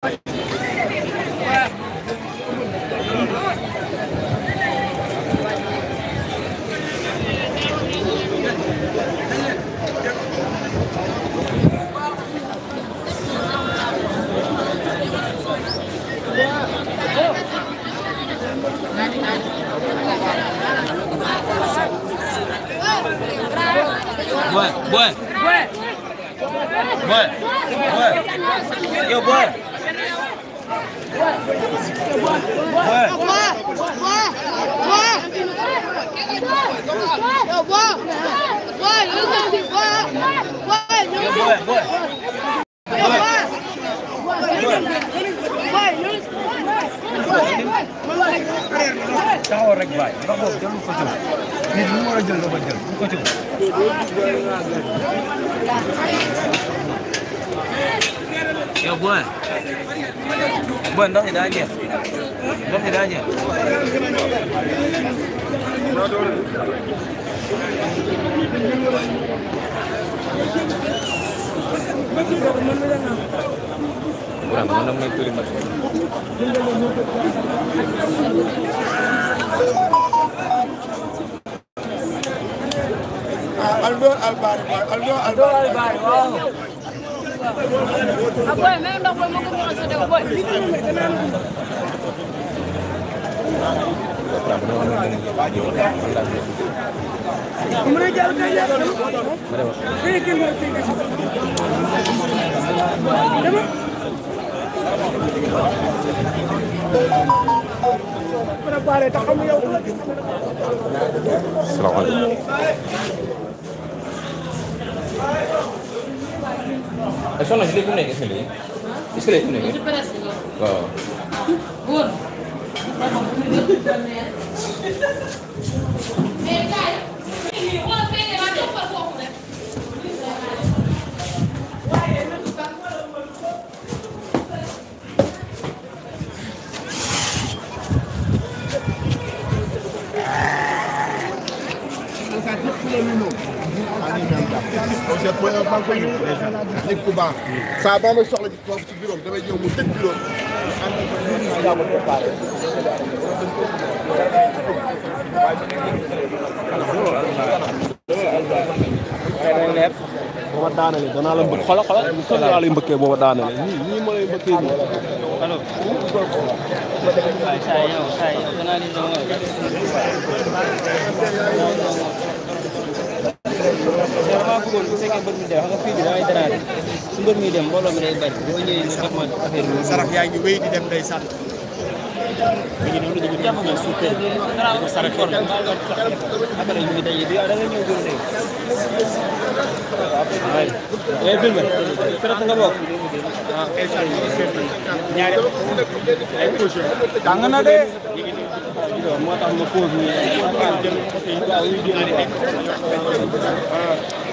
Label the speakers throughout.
Speaker 1: Yo, boy. Tahu rek bay. Kamu jangan kau cuci. Ni semua orang jangan kau cuci. Kau cuci. Yo, boy. Boy, dah tidak aja. Dah tidak aja. Kurang mana itu lima. Aldo Albari. Wow. Apa memang dah boleh mungkin orang sedang buat. Kemudian jalan kaya. Berapa hari tak kamu yang lagi? Assalamualaikum. Eso no es de cune que se lee. Es que le cune. Wow. Bun.
Speaker 2: Saya punya apa pun ini, ini kubah. Sahabat mesti soal di biro, tapi dia mesti di biro. Anda mesti berpakai. Kayak bawa dana ni, dana lembek. Kalau kalau lembek bawa dana ni, ni mulai lembek ni. Halo. Saya kenal ini semua. Saya aku pun saya bermedia, aku pilih dari internet. Sumber media, bola mereka baik. Ini sama akhir. Saraf yang juga di dalam desa. Begini dulu jadi apa nggak suka? Saraf orang. Apa yang kita jadi ada yang nyuruh deh. Film. Kita tengah bawa. Nyari. Jangan ada. Mau tahu pun ni. Itu awal dia ni.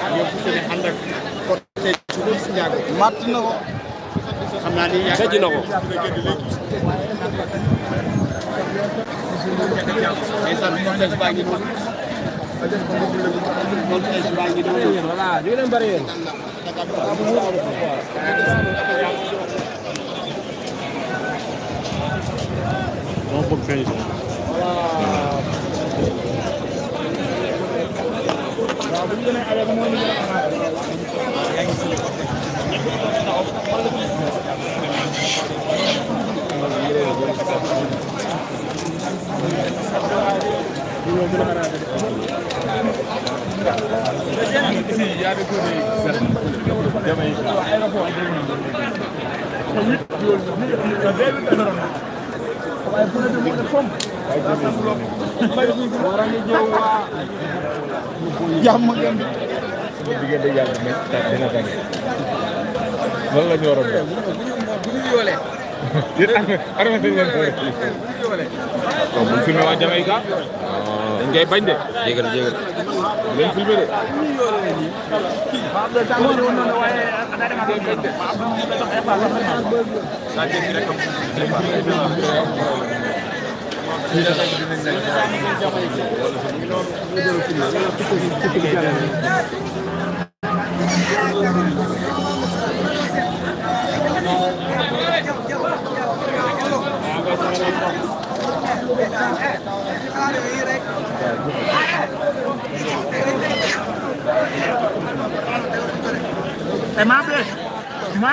Speaker 2: Dia pusing anda kote cukup senjata. Mati nak. Kamari yang. Saya jenuh. Esan kontes bagi dulu. Kontes bagi dulu. Lah, dia lembarin. Nombor face. Ada kemana ni? Yang isi. Jam makan. Bikin dia jam dengan kan. Mana ni orang? Budi boleh. Dia ada macam ni. Budi boleh. Kau film macam Jamaica? Enggak pandai. Jaga. Main film ni. Bapak sama orang ada ada macam ni. Saja kira kamu.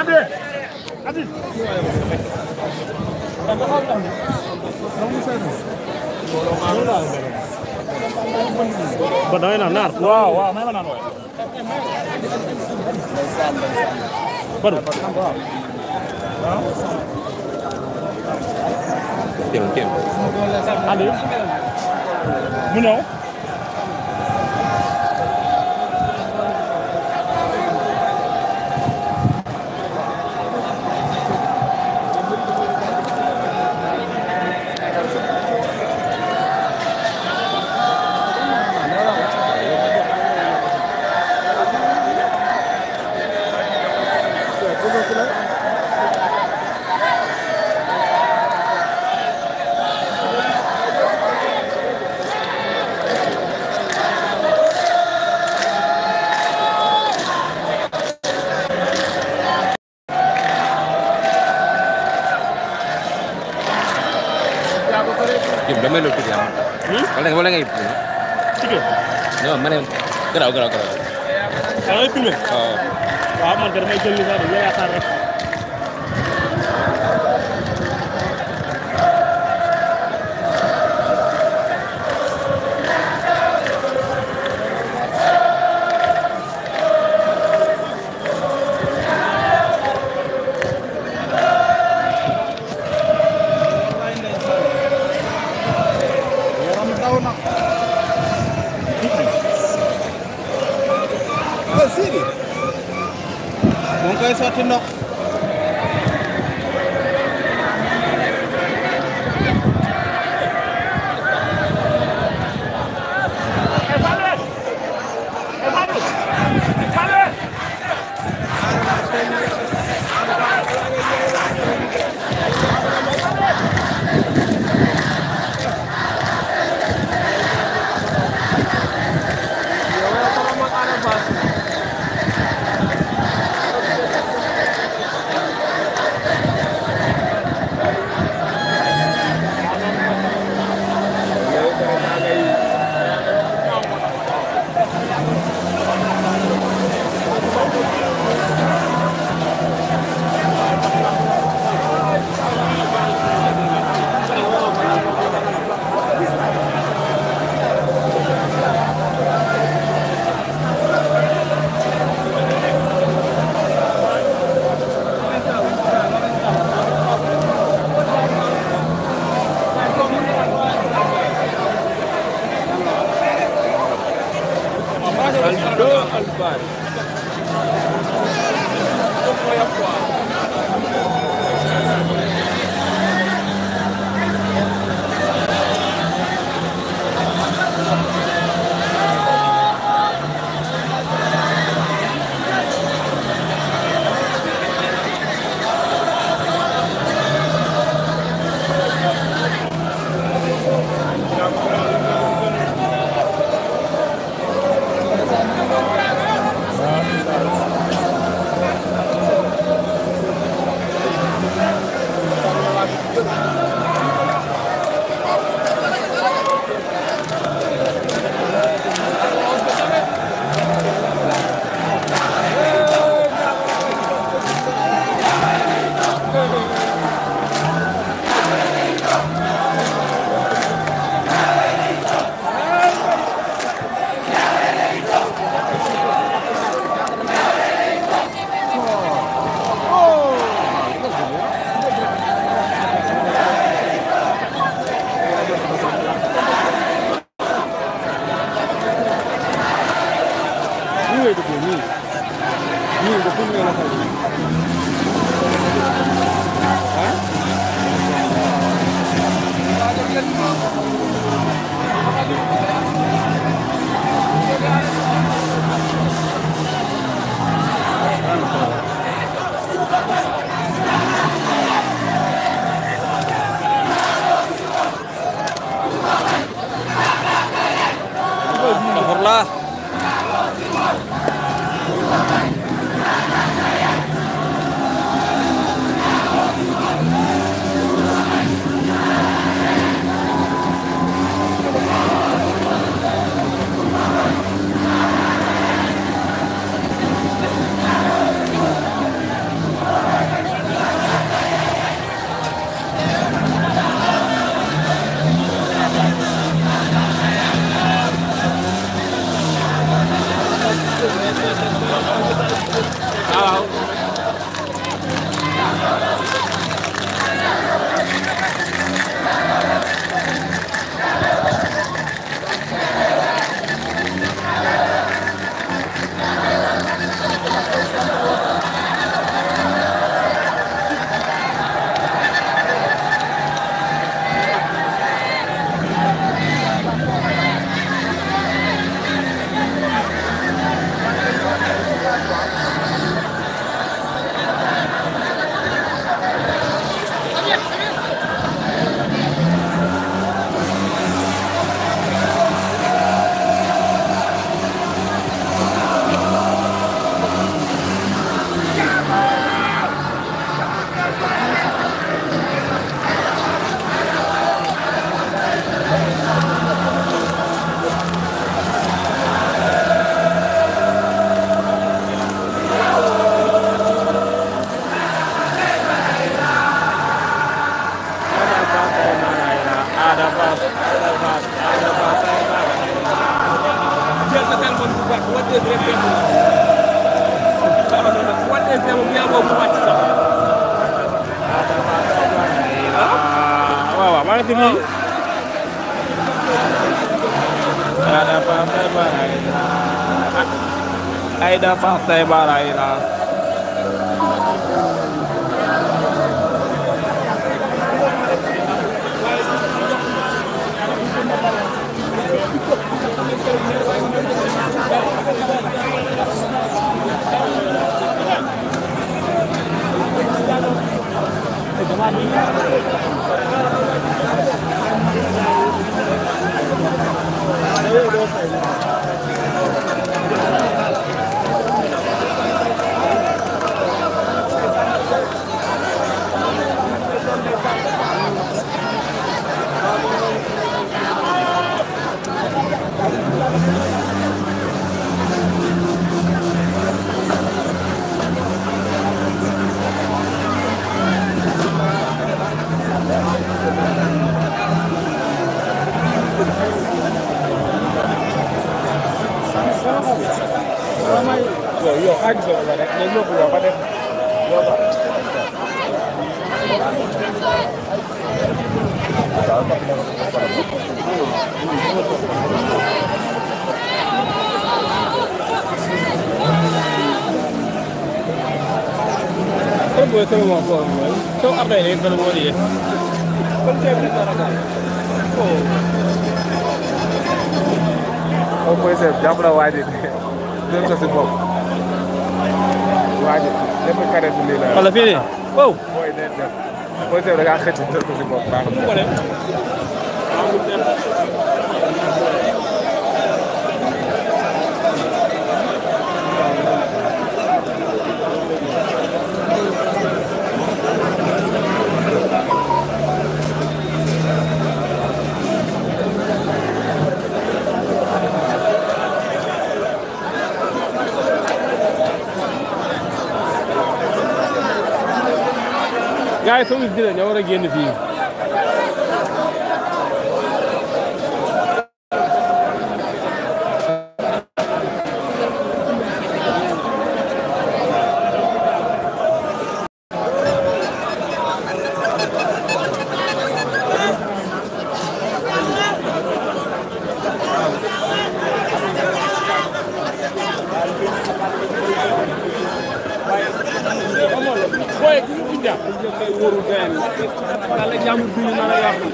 Speaker 3: Ba da ngay naan naar.
Speaker 4: waaw waaw may ma naan waay.
Speaker 3: Badou.
Speaker 2: Tim.
Speaker 3: Andi. Mu ñëw.
Speaker 2: Tim damay lo tudd yaa wala ngay
Speaker 3: Ticket.
Speaker 2: non ma ne garaaw.
Speaker 3: Da ngay filmé.
Speaker 2: waaw.
Speaker 3: Waaw man damay jël li nga xam ne yaakaar rek.
Speaker 4: Sidi mu ngi koy sotti ndox
Speaker 3: waaw maa ngi fi nii.
Speaker 1: Aida Fassé Baraila.
Speaker 2: Yo, I just don't know that. There's no problem about that.
Speaker 3: Kan boleh tahu mau apa? So apa ini kalau mau dia? Kan saya beli barang.
Speaker 2: Oh, pois é, já para lá de. Não sei se bom. Lá de. Depois cara de lila.
Speaker 3: Kalau pilih. Wow.
Speaker 2: Pois é, né. Pois é, eu já acredito que se bom.
Speaker 3: Boleh. Guys, so kita ñoo war a génn fii. Boy, ku ñu jàpp ñu koy wóoru gaay la jàmm bi ñu na la yàqu.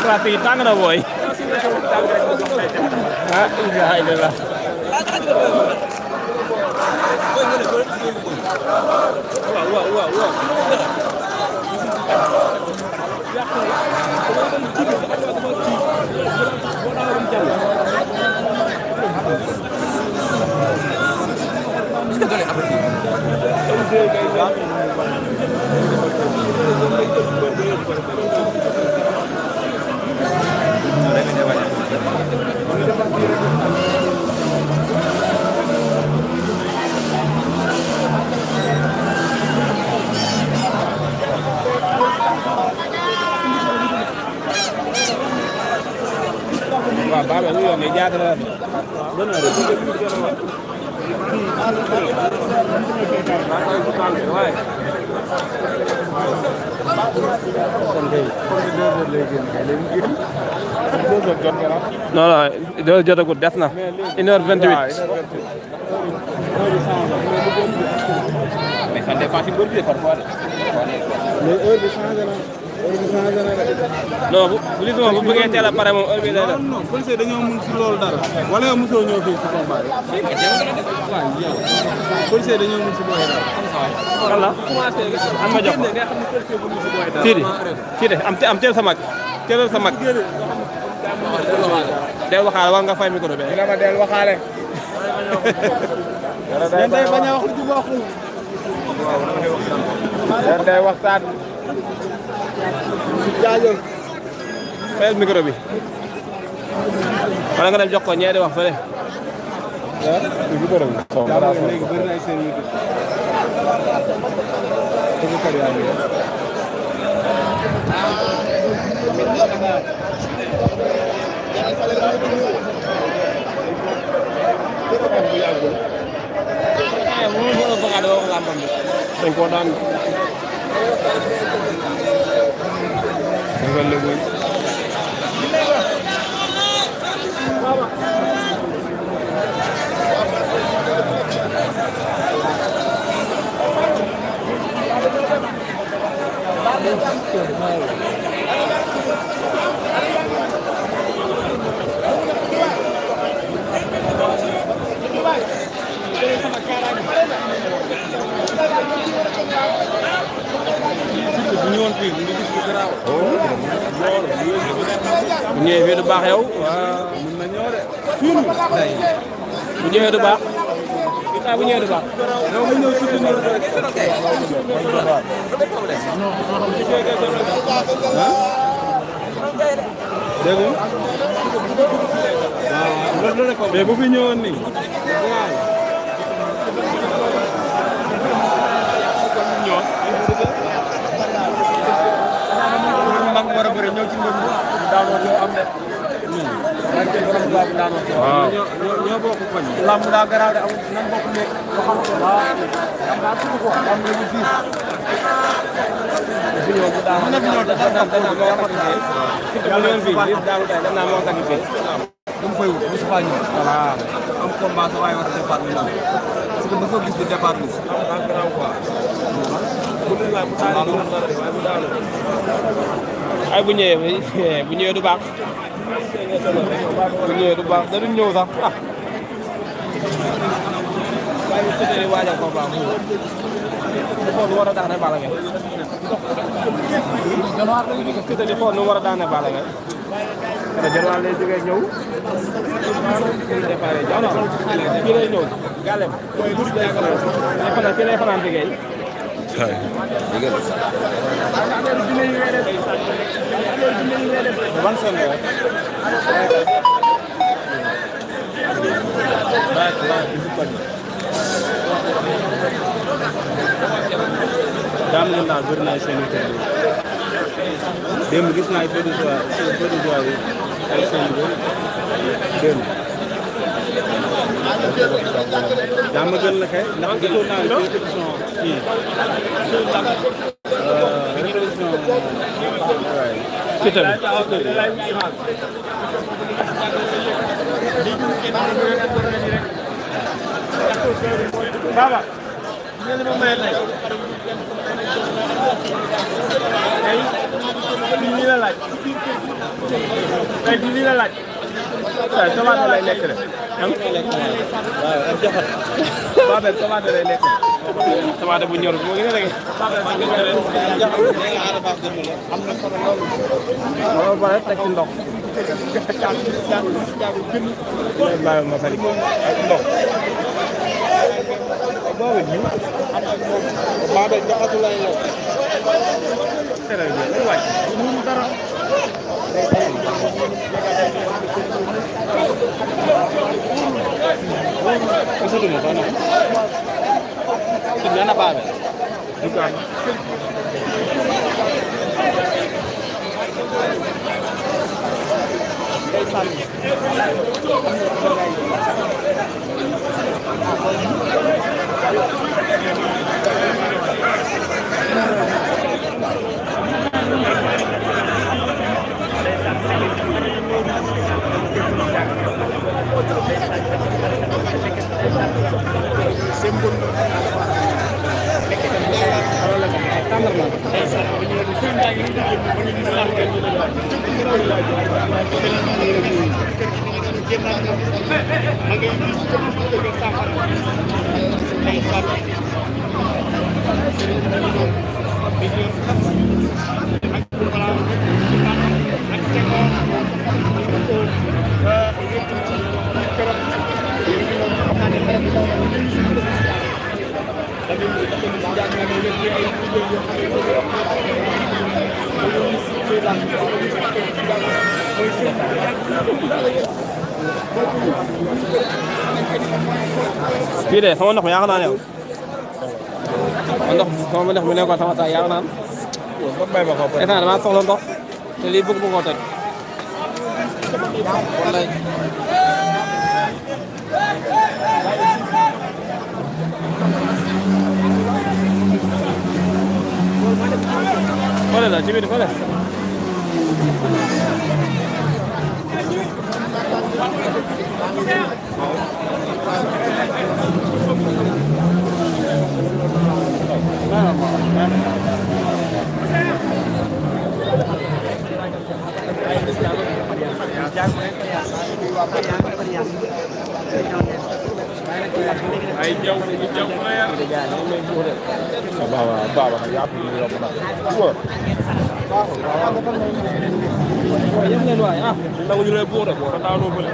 Speaker 3: Tapi tàng na boy. Ah, iya inilah. Wah. Wah, baba lu yang meja tuh. Benar. Non, non, jotagul des na 1h28. Mais ça dépend ci mbër bi parfois.
Speaker 2: Mais heure bi changé na.
Speaker 3: Non, bu li bu bëggee teel a pare moom heure bi lay def.
Speaker 4: Non, police dañoo mun ci loolu dara. Wala yow mosoo ñëw fii ci combat bi. Waaw, yow. Police dañoo mun ci loolu dara.
Speaker 3: Wala am ma jox Sidi am teel sa mag teelal sa mag del waxaale war nga fay micro bi
Speaker 2: dina ma del waxaale
Speaker 4: Day bañ a wax lu waxul.
Speaker 2: day waxtaan
Speaker 4: jaajëf fayal micro bi wala nga dem jox ko ñee di wax fële
Speaker 2: léegi bëri na
Speaker 4: ay seen dañ ko daan bu ñëwee fii du baax yow waaw mën na ñëw de bu ñëwee du baax bu ñëwee du baax yow mu ñëw surtout ñu dégg nga mais bu fi ñëwoon nii mag war a bëri ñëw ci mbir mi daanoo ñoo am de waaw ñoo bokk koñ lamb daa garaaw de amul nan bokk nekk waaw am daa tudd ko am na ñu fii fi ñëw bu daan na fi ñëw dafa daan dañ ko sacrifié am na fi li daaw tay dañ na mo sacrifié dum fay wut musu fa ñëw voilà am combat sa way war départ bi ñëw parce que dafa gis di départ bi am garaaw quoi bu ñu la bu taali ñu dara rek bu daanu ay bu ñëwee du baax bu ñëwee du baax da du ñëw sax ah waaye su dee waajal ko baax xool war a daane Balla Gaye su dee xool nu war a daane Balla Gaye kada Januar lay jógee ñëw déparé jano fii lay ñëw galem fii lay fanaan liggéey ban son la daam leen daal bëri naa seen kër démb gis naa ay feu de joie yi ay seen yu démb daam ma gën la kay ndax gisoon naa répétition kii ci tamit baba ngeen ma may lay ay ni la laaj ay ni la laaj ay tomate lay lekk rek am waaw am jaxat baba tomate lay lekk tomate bu ñor mo ngi rek am na solo loolu ba tek ci ndox baay ma sali ndox boobu ñu maa de jaxatu lay lekk très bien waay mënu dara gisatu ma sax nag na baabe dugaan Fii de sama ndox mi yaakaar naa ne yow sama ndox mi nekkoon sama taay yaakaar naa ne instant damaa soxla ndox te lii bëgg ma koo toj. Fële la ci biir fële.
Speaker 3: ay jaw na ya
Speaker 2: baba ya pi ni ro na wo
Speaker 4: yam leen waay ah
Speaker 3: ndaw ñu lay buur rek ko taano bële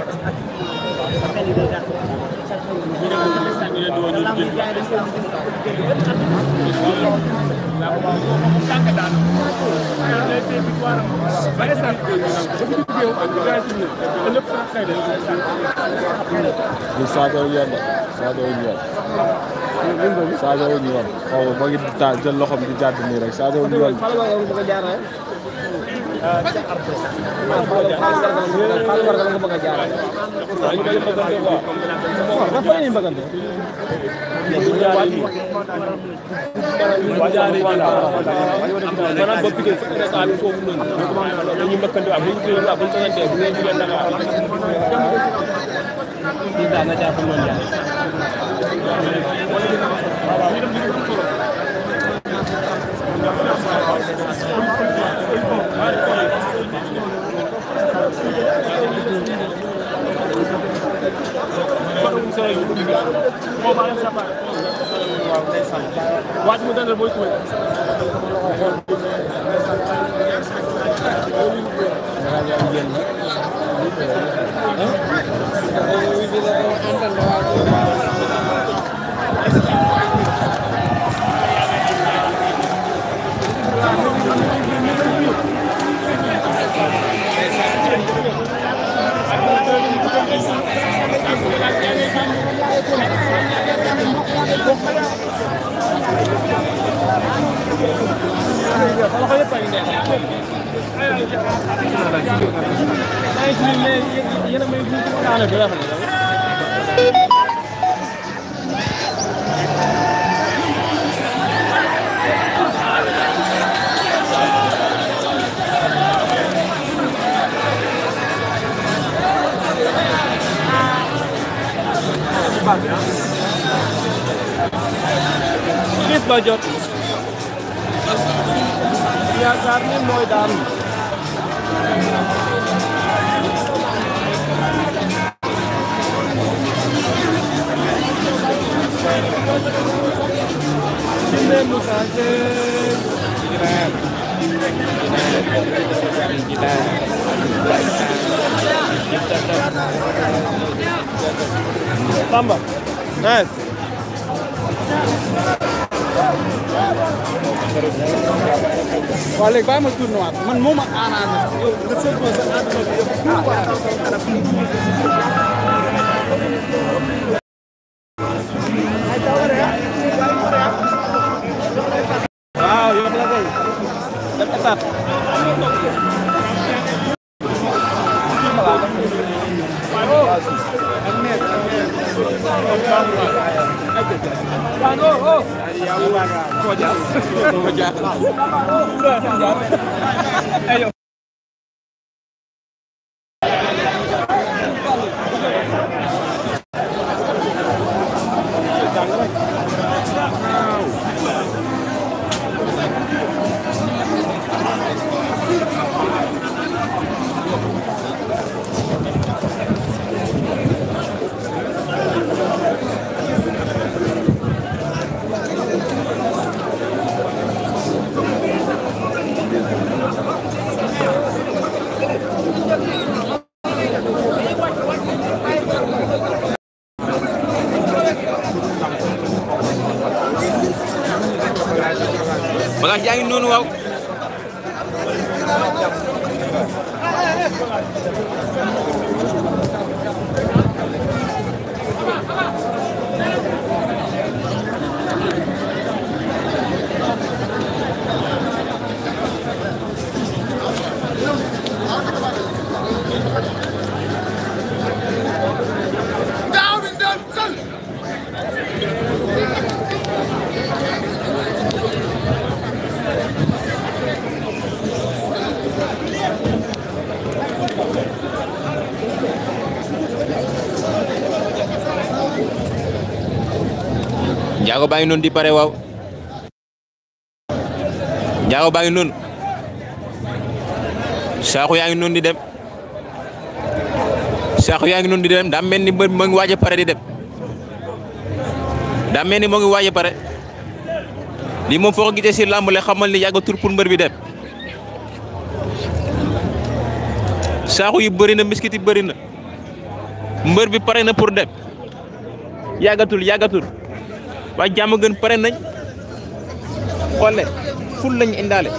Speaker 2: di Sadio Yane xaw ma ngi jël loxom di jàdd nii rek Sadio Yane
Speaker 3: waaj mu dal boy tuwe
Speaker 4: gis ba jot yaakaar ni mooy daan Samba nice
Speaker 3: waa léegi bàyyi ma tournoi man moo ma arrangé yow nga seetlu sa àdduna bi yëpp
Speaker 4: waaw yow la kay def état
Speaker 1: bagage yaa ngi noonu waaw. Njaago baa ngi noonu di pare waaw. Njaago baa ngi noonu. Saaxu yaa ngi noonu di dem. Saaxu yaa ngi noonu di dem daa mel ni mbër moo ngi waaj a pare di dem. daa mel ni moo ngi waaj a pare. lii moom foo ko gisee si làmb la xamal ni yàgg tur pour mbër bi dem. Saaxu yi bëri na miskit yi bëri na. mbër bi pare na pour dem. yàggatul. waa jàmm gën pare nañ xoole ful lañ indaale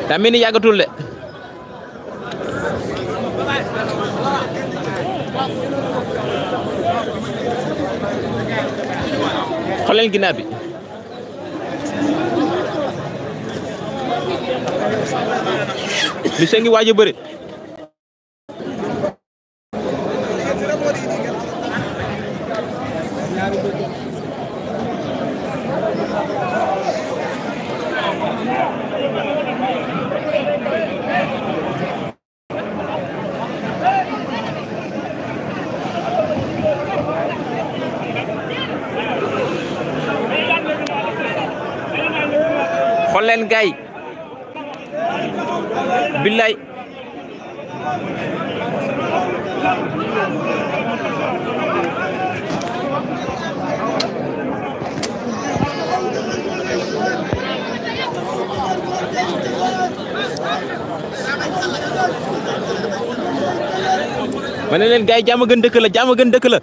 Speaker 1: daa mel ni yàggatul de xoolal ginnaaw bi li se ngi waaj a bëri xool leen gaay billaay ma ne leen gaay jàmm gën dëkk la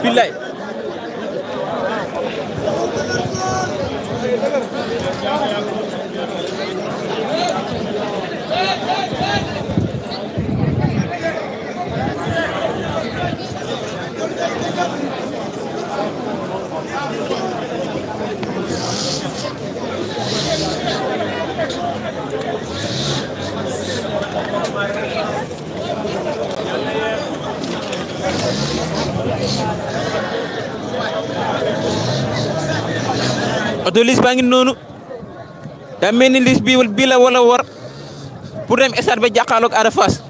Speaker 1: billaay oto lis baa ngi noonu daa mel ni lis bii la wala war pour dem stade ba jàkkaarloog Ada Fass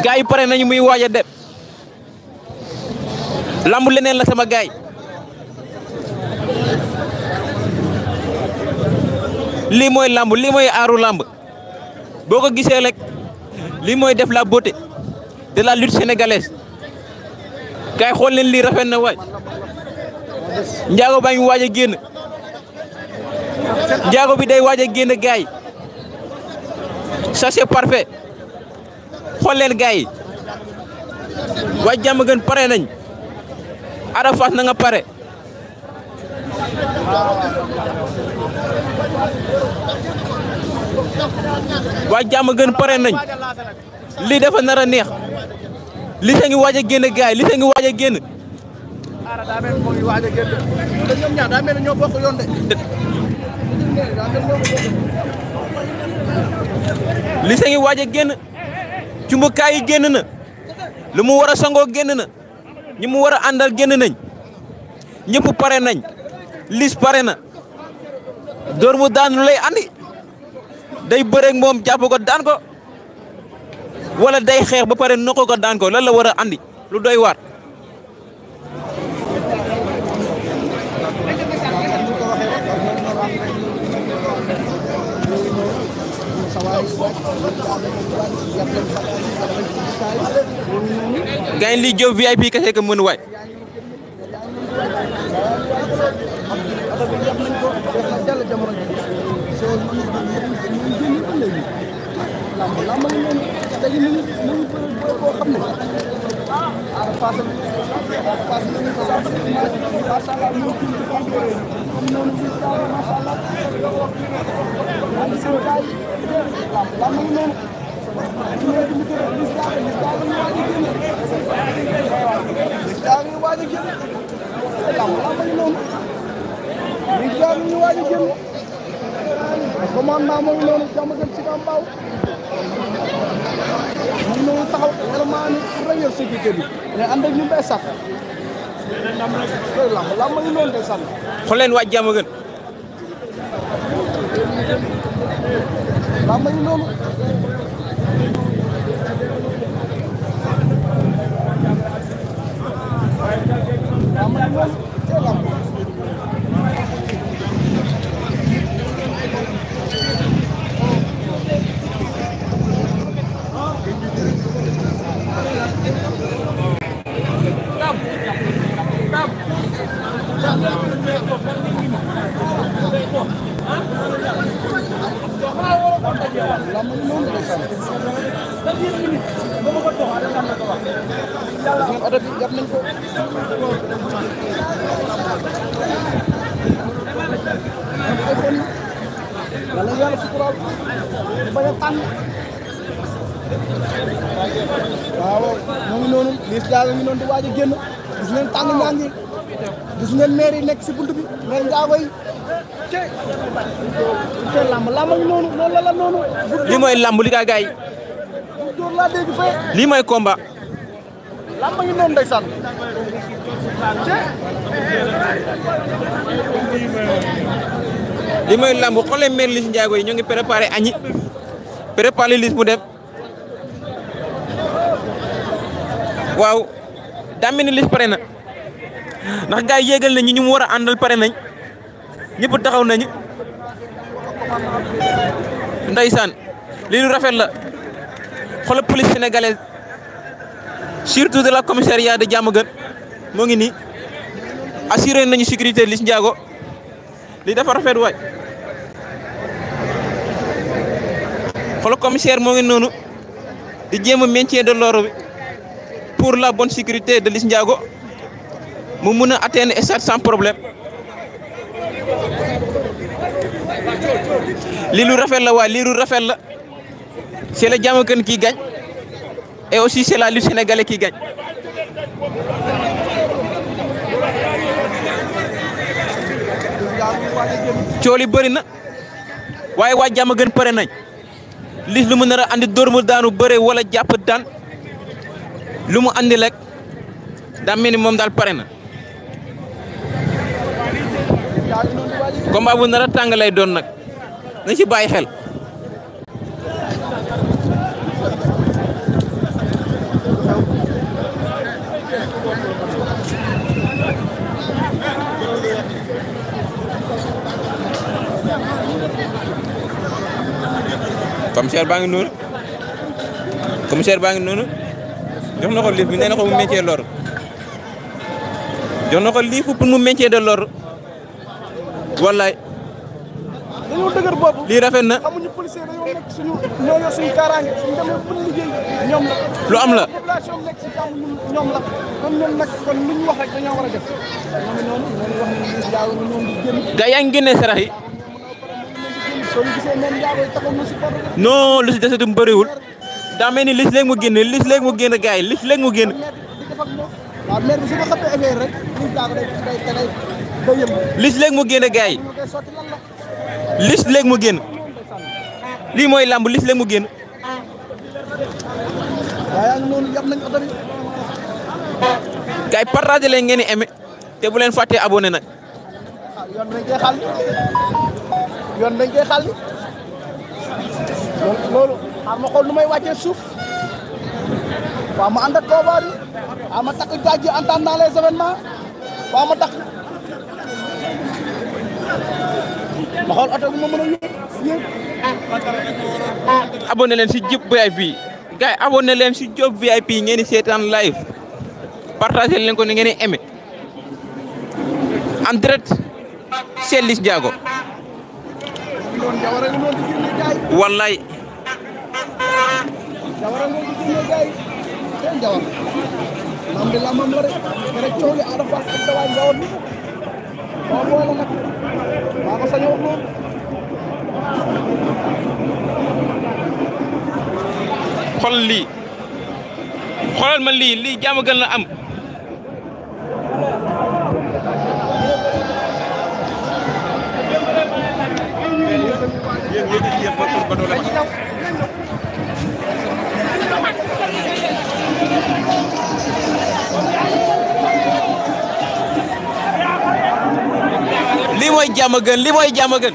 Speaker 1: gaay yi pare nañu muy waaj a dem lamb leneen la sama gaay lii mooy lamb lii mooy aaru lamb boo ko gisee rek lii mooy def la beauté de la lutte sénégalaise gaay xool leen lii rafet na waay njaago baa ngi waaj a génn njaago bi day waaj a génn gaay yi ça c'est parfait xool leen gaay yi waa jàmm gën pare nañ Ada Fass na nga pare waa jàmm gën pare nañ lii dafa nar a neex li sa ngi waaj a génn gaay yi li sa ngi waaj a génn
Speaker 4: daa mel moo ngi waaj a génn te ñoom ñaar daa mel ñoo bokk yoon de
Speaker 1: li sa ngi waaj a génn cumbukaay yi génn na lu mu war a sangoo génn na ñi mu war a àndal génn nañ ñëpp pare nañ lis pare na door mu daan lu lay andi day bëreeg moom jàpp ko daan ko wala day xeex ba pare noko ko daan ko lan la war a andi lu doy waar gaay li Diop VIP kese ko mën waay
Speaker 5: commandement mo ngi noonu jàmm gën ci Kambaaw ñu ñëw taxaw vraiment ni ranger sécurité bi mais ànd ak ñu bay sax lamb ngi noonu de sànn
Speaker 1: xool leen waa jàmm gën
Speaker 5: lamb ngi noonu oto bi jàpp nañ ko wala yàlla suturaal bañ a tànn waaw moo ngi noonu Liss Ndiago ngi noonu di waaj a génn gis ngeen tàng ñaan yi gis ngeen maire yi nekk si bunt bi maire Ndiago yi te lamb ngi noonu noonu la noonu
Speaker 1: lii mooy lamb li gaa gaay
Speaker 5: dóor laa dégg fee
Speaker 1: lii mooy combat
Speaker 5: lamb ngi noonu ndeysaan
Speaker 1: lii mooy lamb xoolee maire Liss Ndiago yi ñoo ngi préparé añi préparé Liss mu dem waaw daa mel ni Liss pare na ndax gars yi yéegal nañu ñu mu war a àndal pare nañ ñëpp taxaw nañu ndeysaan lii lu rafet la xoolal police sénégalaise surtout de la commissariat de Diamaguène moo ngi nii assuré nañu sécurité Liss Ndiago lii dafa rafet waay xoolal commissaire moo ngi noonu di jéem a maintien de l'ordre bi pour la bonne sécurité de Liss Ndiago mu mun a atteindre stade sans problème lii lu rafet la waay lii lu rafet la c'est le Diamaguène qui gagne et aussi c'est la lutte sénégalaise qui gagne cool yi bëri na waaye waa Diamaguène pare nañ Liss lu mu nar a andi dóor mu daanu bëre wala jàpp daan lu mu andi rek daa mel ni moom daal pare na combat bu nar a tàng lay doon nag nañ ci bàyyi xel commissaire baa ngi noonu jox na ko Liss bi nee na ko mu maintien de l'ordre jox na ko Liss pour mu maintien de l'ordre wallaay
Speaker 5: dañoo dëgër boobu
Speaker 1: lii rafet na
Speaker 5: xamuñu policier dañoo nekk ñoo yor suñu kaaraange suñu demee bu liggéey ñoom la
Speaker 1: lu am la
Speaker 5: population nekk si jàmm ñoom la kon ñoom nag kon lu ñu wax rek dañoo war a def noonu wax ni Liss Ndiago ñu ñoom di génn
Speaker 1: gaa yaa ngi génnee sarax yi
Speaker 5: soo gisee moom Ndiago yi taxaw na si porte
Speaker 1: non lu si desatu mu bëriwul daa mel ni Liss léegi mu génn Liss léegi mu génn gaa yi Liss léegi mu génn
Speaker 5: di def ak moom waaw maire bi su ko xamee affaire rek Liss Ndiago day yëngu
Speaker 1: Liss léegi mu génn gaa yi
Speaker 5: ñu koy sotti lan la
Speaker 1: Liss léegi mu génn lii mooy lamb Liss léegi mu génn
Speaker 5: waaye ak noonu yab nañ oto bi
Speaker 1: gaa yi partagé leen ngeen di aimé te bu leen fàttee abonné nag
Speaker 5: yoon dañ koy xàll yoon dañ koy xàll loolu xaar ma xool nu may wàccee suuf waaw ma ànd ak koobaar yi waaw ma takk gaaj yi en attendant les événements waaw ma takk ma xool oto bi ma mën a yéeg
Speaker 1: abonné leen si Diop VIP gars yi abonné leen si Diop VIP ngeen di seetaan live partagé leen ko ni ngeen di aimé en direct c'est Liss Ndiago wallaay
Speaker 5: jawara nga ci génne gaay seen jawar lam de lamam la rek rek coow li Ada Fass ak sa waay jawar ni moo boole nag maa ko sañ a wax moom
Speaker 1: xool lii xoolal ma lii jàmm gën la am lii mooy jàmm gën lii mooy jàmm gën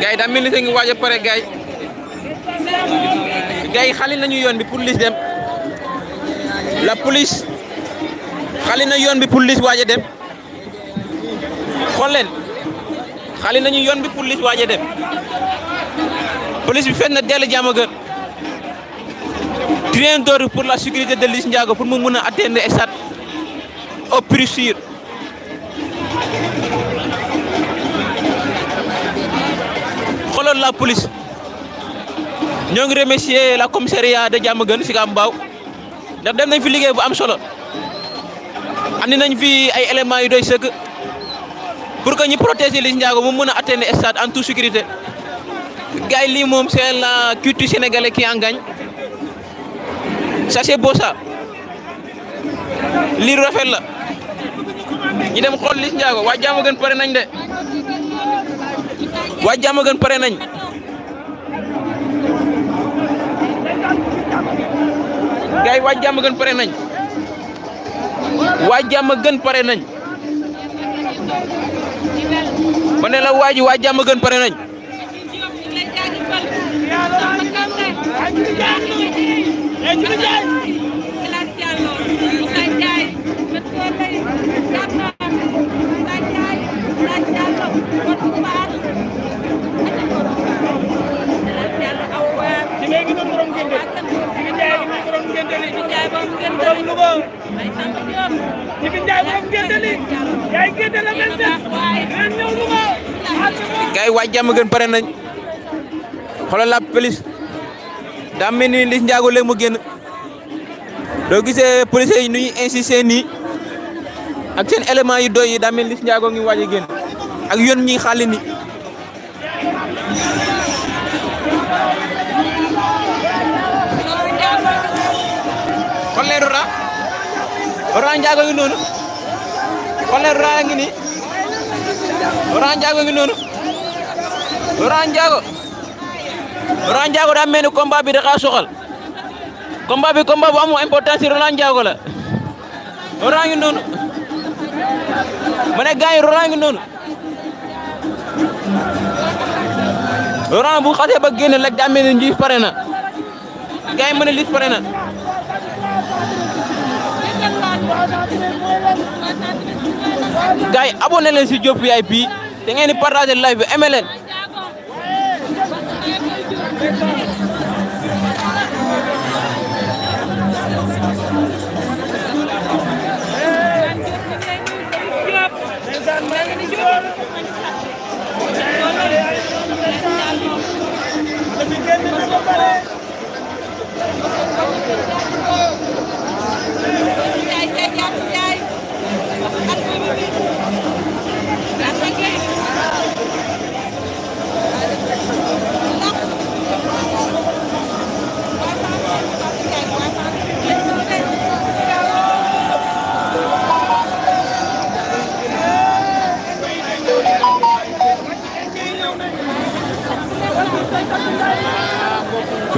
Speaker 1: gars daa mel ni ngi waaj a pare gars yi xali nañu yoon bi pour Liss dem la police xali na yoon bi pour Liss waaj a dem xool leen xali nañu yoon bi pour Liss waaj a dem police bi fekk na dellu Diamaguène train d'ordre pour la sécurité de Liss Ndiago pour mu mën a atteindre stade au plus sûr. Xoolal la police ñoo ngi remercier la commissariat de Diamaguène Sicap Mbao ndax dem nañ fi liggéey bu am solo andi nañ fi ay éléments yu doy sëkk pour que ñu protéger Liss Ndiago mu mën a atteindre stade en toute sécurité. Gars yi lii moom c'est la culture sénégalaise qui en gagne ça c'est beau ça lii rafet la ñi dem xool Liss Ndiago waa Diamaguène pare nañ de waa Diamaguène pare nañ gars yi waa Diamaguène pare nañ waa Diamaguène pare nañ ma ne la waa ji waa Diamaguène pare nañ gars yi waa Diamaguène pare nañ xoolal la police daa mel ni Liss Ndiago léegi mu génn doo gisee policiers yi nu ñuy insister nii ak seen éléments yi doy yi daa mel ni Liss Ndiago ngi waaj a génn ak yoon ñi xàlli ni xool leen Laurent Ndiago ngi noonu xool leen Laurent ngi nii Laurent Ndiago ngi noonu Laurent Ndiago daa mel ni combat bi dafa soxal combat bi combat bu amul importance ci Laurent Ndiago la Laurent ngi noonu ma ne gars yi Laurent ngi noonu Laurent bu xasee ba génn rek daa mel ni Liss pare na gars yi ma ne Liss pare na gars yi abonné leen si Diop VIP te ngeen di partager live bi aimé leen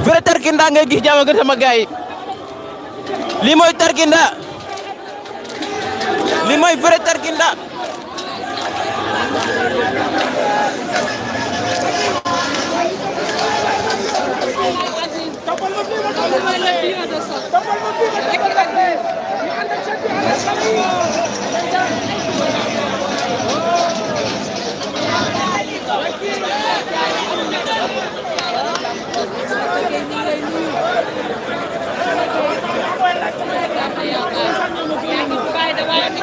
Speaker 1: vrai tarkinda ngay gis Diamaguène sama gaay lii mooy tarkinda lii mooy vrai tarkinda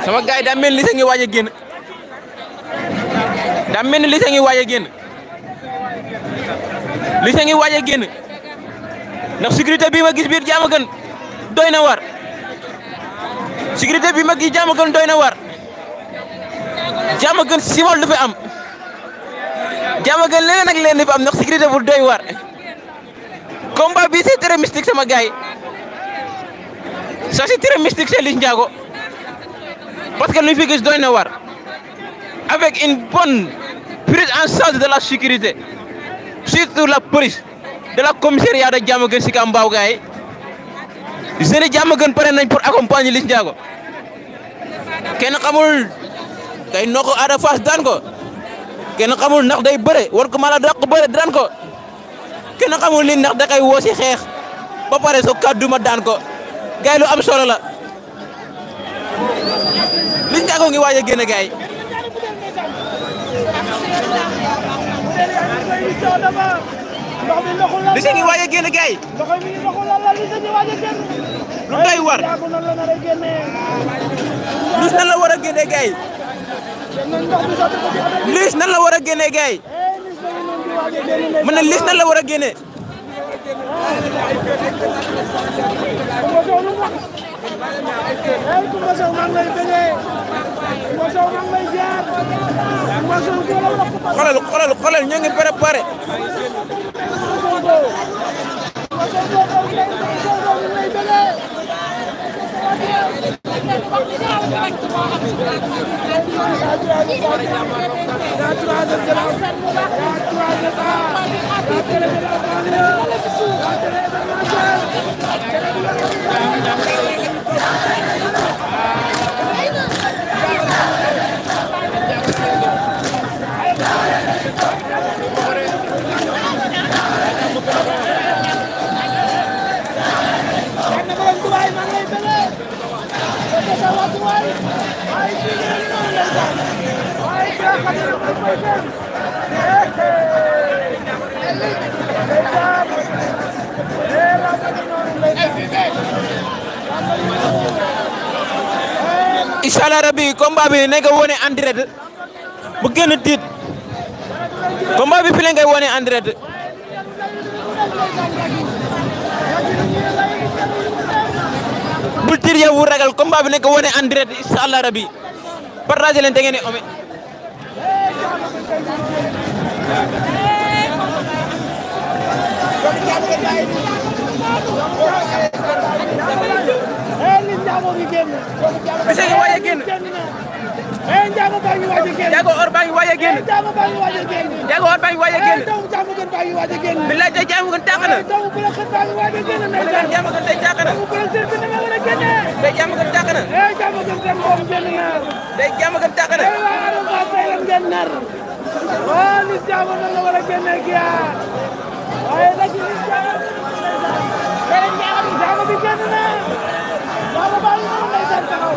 Speaker 1: sama gaay daa mel ni Liss a ngi waaj a génn daa mel ni Liss a ngi waaj a génn Liss a ngi waaj a génn ndax sécurité bi ma gis biir Diamaguène doy na war sécurité bi ma gis Diamaguène doy na war Diamaguène simal du fi am Diamaguène leneen ak leneen du fi am ndax sécurité bu doy war combat bi c'est très mystique sama gaay ça c'est très mystique c'est Liss Ndiago parce que lu fi gis doy na war avec une bonne prise en charge de la sécurité surtout la police de la commissariat de Diamaguène Sicap Mbao gaay jeunes Diamaguène pare nañ pour accompagner Liss Ndiago kenn xamul day noo ko Ada Fass daan ko kenn xamul ndax day bëre war ko mala daq bëre daan ko kenn xamul li ndax da koy woo si xeex ba pare so kàdduma daan ko gaay lu am solo la Liss Ndiago ngi waaj a génn gaay Liss ngi waaj a génn gaay lu doy war Liss nan la war a génne gaay Liss nan la war a génne gaay man na Liss nan la war a génne xoolal ñoo ngi préparé Inshallah rabbi combat bi ne nga wone en direct bu génn tiit combat bi fi la ngay wone en direct bul tir yow ragal combat bi ne nga wone en direct inshallah rabbi partager leen te ngeen ome bisa ngi waye génn
Speaker 5: Ndiago baa ngi waaj a génn
Speaker 1: Ndiago or baa ngi waaj a génn
Speaker 5: Ndiago baa ngi waaj a génn
Speaker 1: Ndiago or baa ngi waaj a génn
Speaker 5: doomu jaamu gën baa ngi waaj a génn
Speaker 1: billahi tey jaamu gën tàq na
Speaker 5: doomu bu la xët baa ngi waaj a génn
Speaker 1: billahi jaamu gën tey tàq na
Speaker 5: doomu bu la seet bi nga war a génne
Speaker 1: tey jaamu gën tàq na
Speaker 5: jaamu gën tam moom génn na
Speaker 1: tey jaamu gën tàq na
Speaker 5: waa Arafat tey lam ngeen nar waa li jaamu nan la war a génne giya waaye nag li jaamu bi génn na jaamu baa ngi noonu lay sant taxaw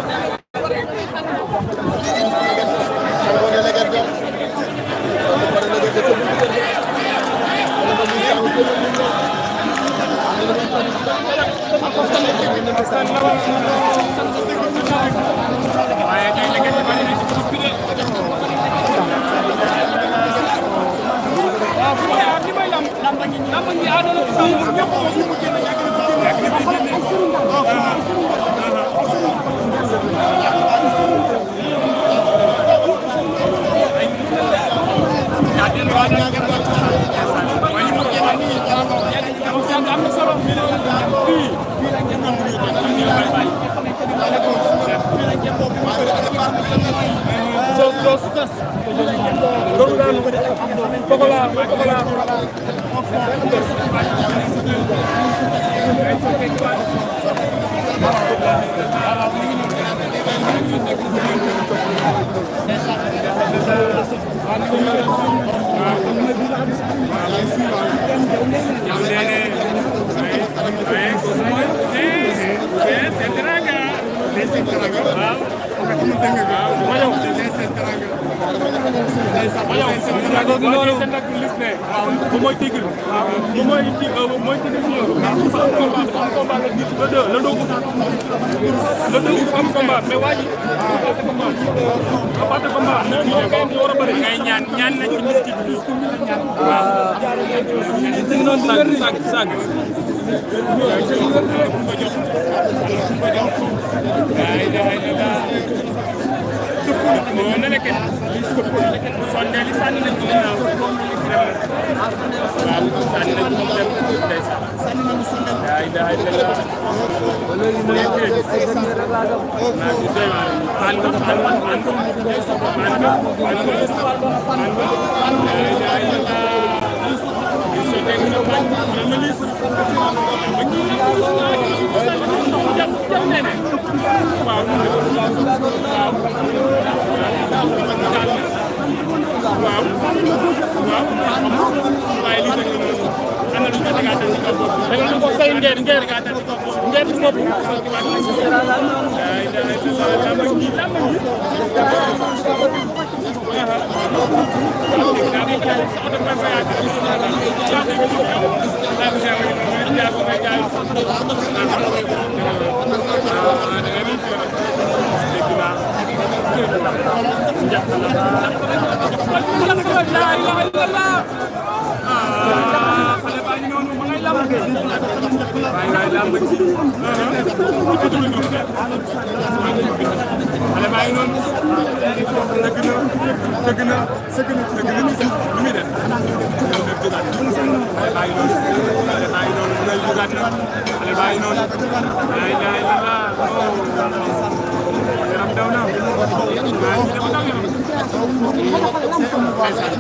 Speaker 3: spécial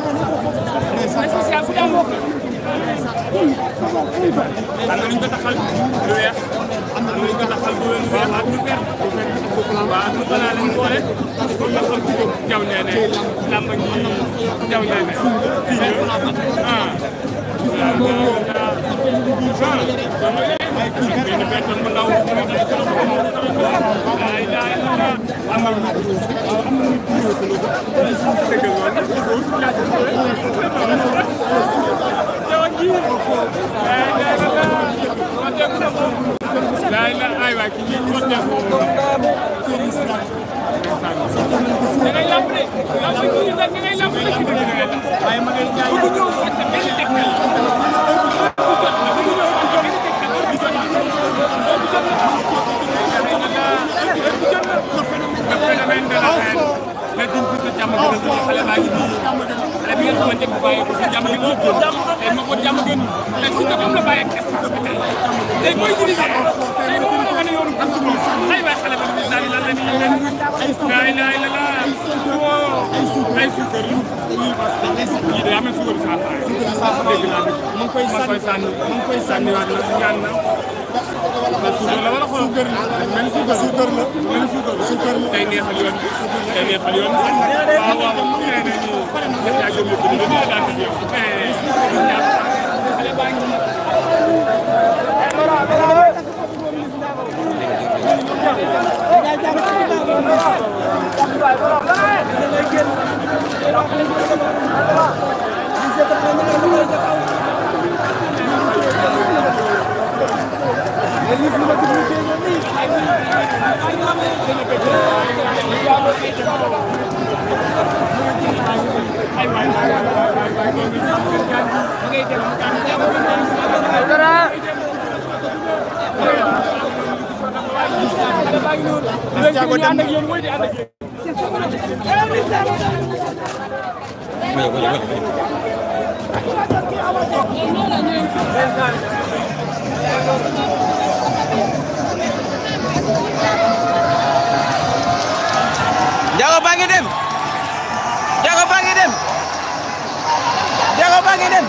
Speaker 3: bu am am na lu ñu ko taxal lu weex am na lu ñu ko taxal lu weex ak lu vert waaw ak lu balaa lañ boole comme nga xam ko jaw nee ne làmb ji jaw nee ne fii benn benn bu ndaw
Speaker 1: Ndiago baa ngi dem Ndiago baa ngi dem Ndiago baa ngi dem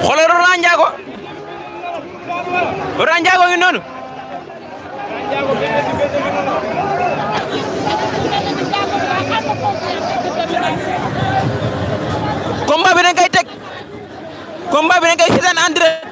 Speaker 1: xoolal Laurent Ndiago ngi noonu combat bi dañ koy teg combat bi dañ koy seetaan en direct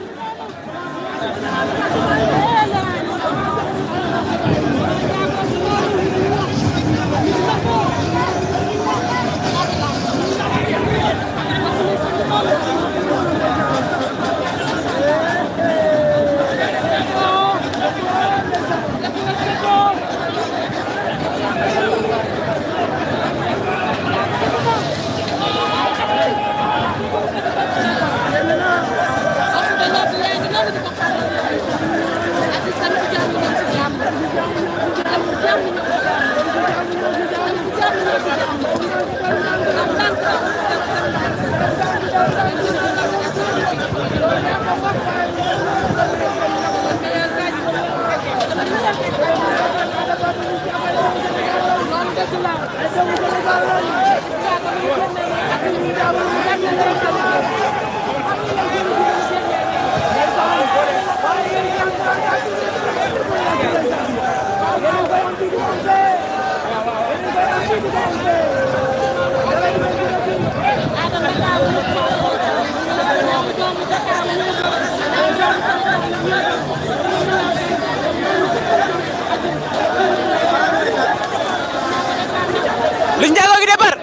Speaker 1: Liss Ndiago gi départ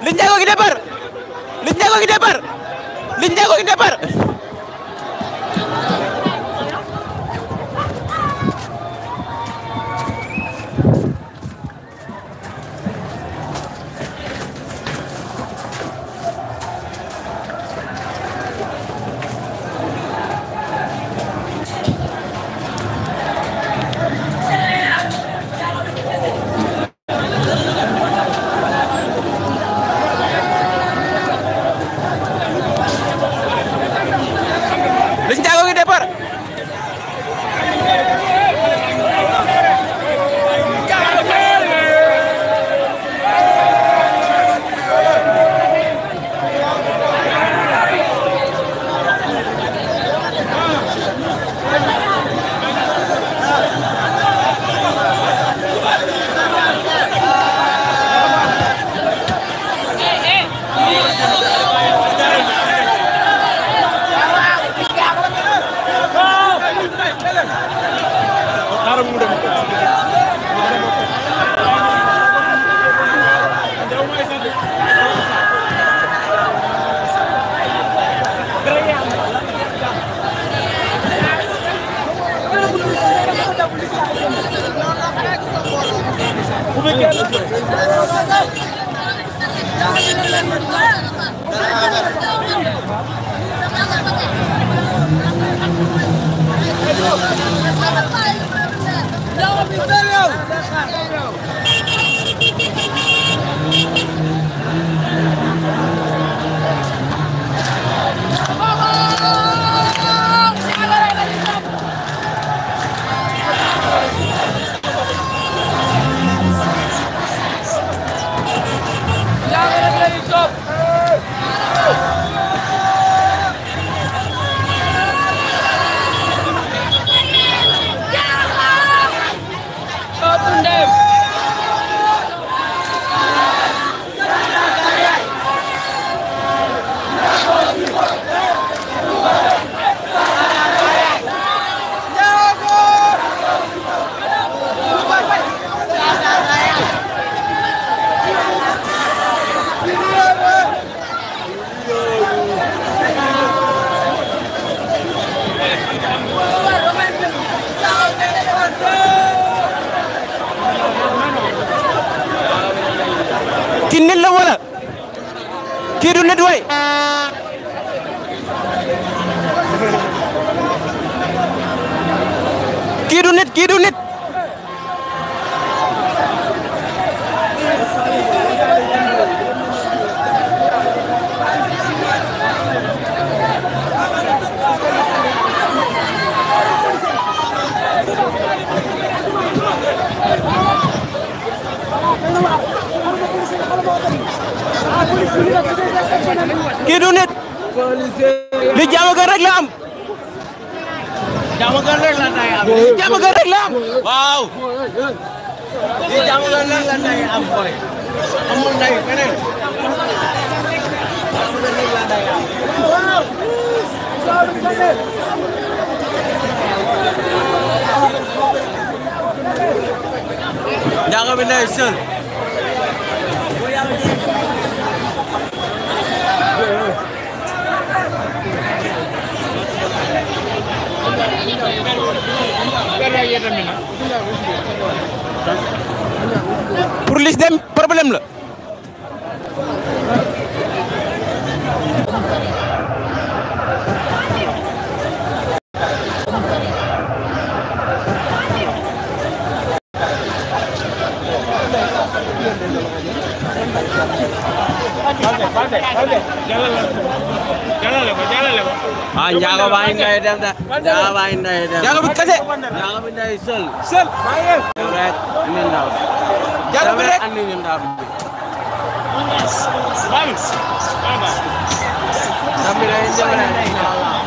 Speaker 1: Liss Ndiago gi départ Liss Ndiago gi départ Liss Ndiago gi départ Kii nit la wala kii du nit way kii du nit kii du nit li Diamaguène rek la am
Speaker 4: Diamaguène rek la day am.
Speaker 1: Diamaguène rek la am
Speaker 4: waaw. li Diamaguène rek la day am boy. amul nday feneen. Diamaguène rek la day am. Ndiago bi nday seul.
Speaker 1: pour lis dem problème la
Speaker 4: ah Ndiago baa ngi ngay dem de. Ndiago baa ngi ngay dem.
Speaker 1: Ndiago bi kese
Speaker 4: Ndiago bi nday seul.
Speaker 1: seul
Speaker 4: rek andi ndaw.
Speaker 1: Ndiago bi rek
Speaker 4: andi ndaw bi. Tapi lay jëmale inshallah.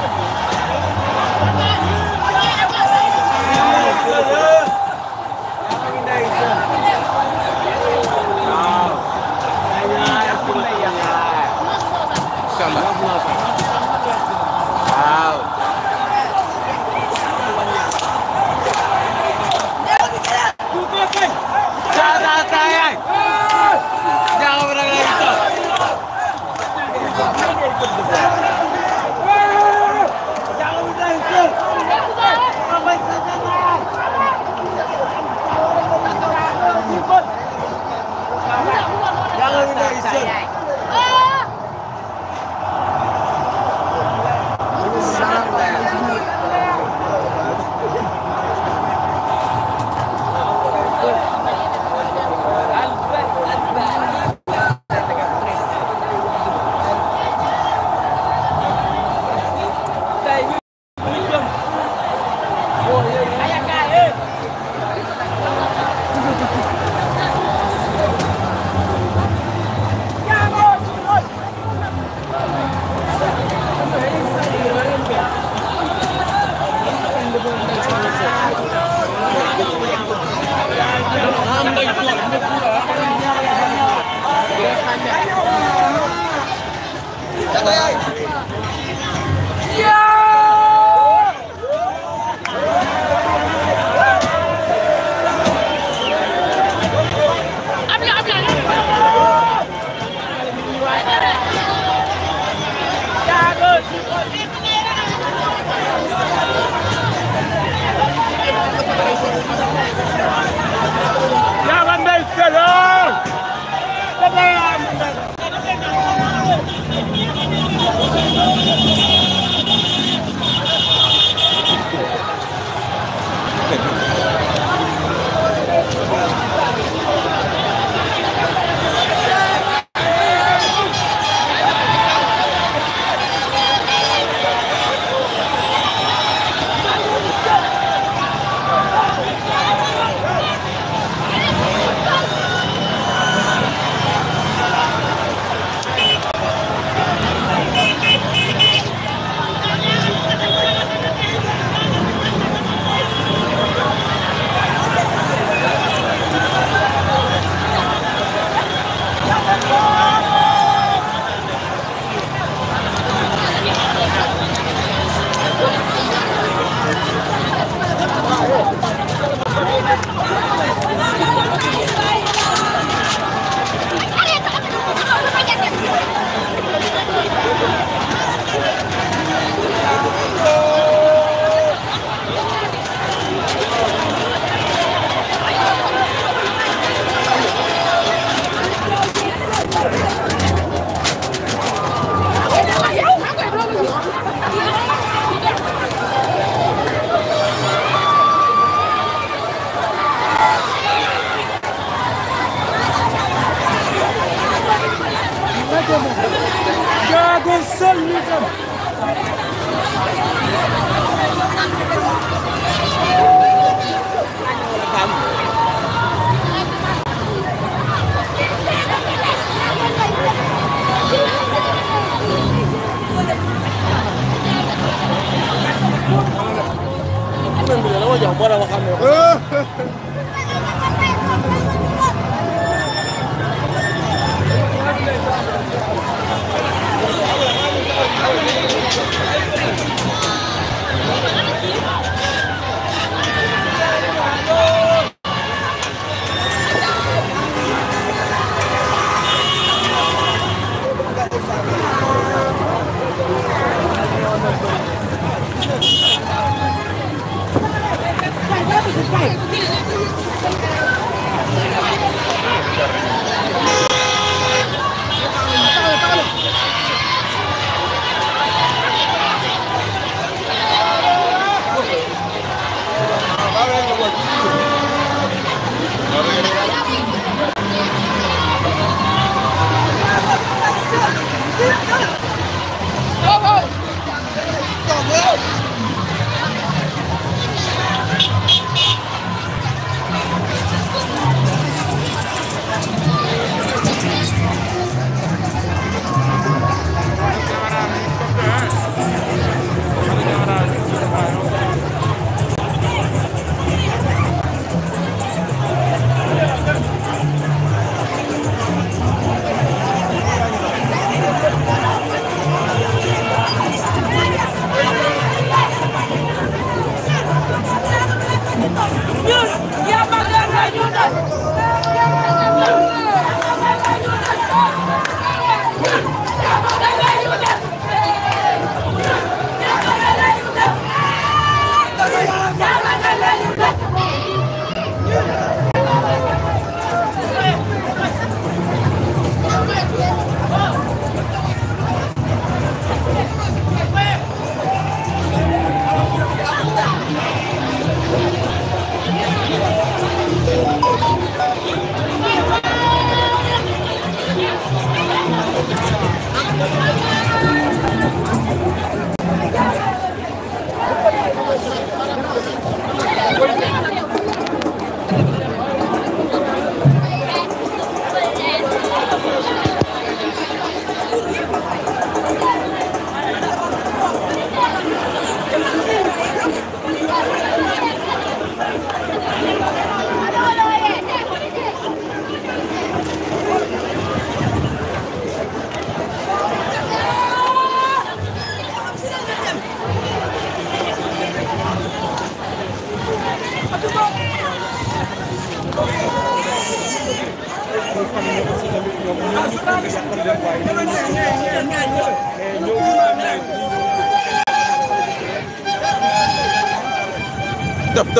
Speaker 1: Def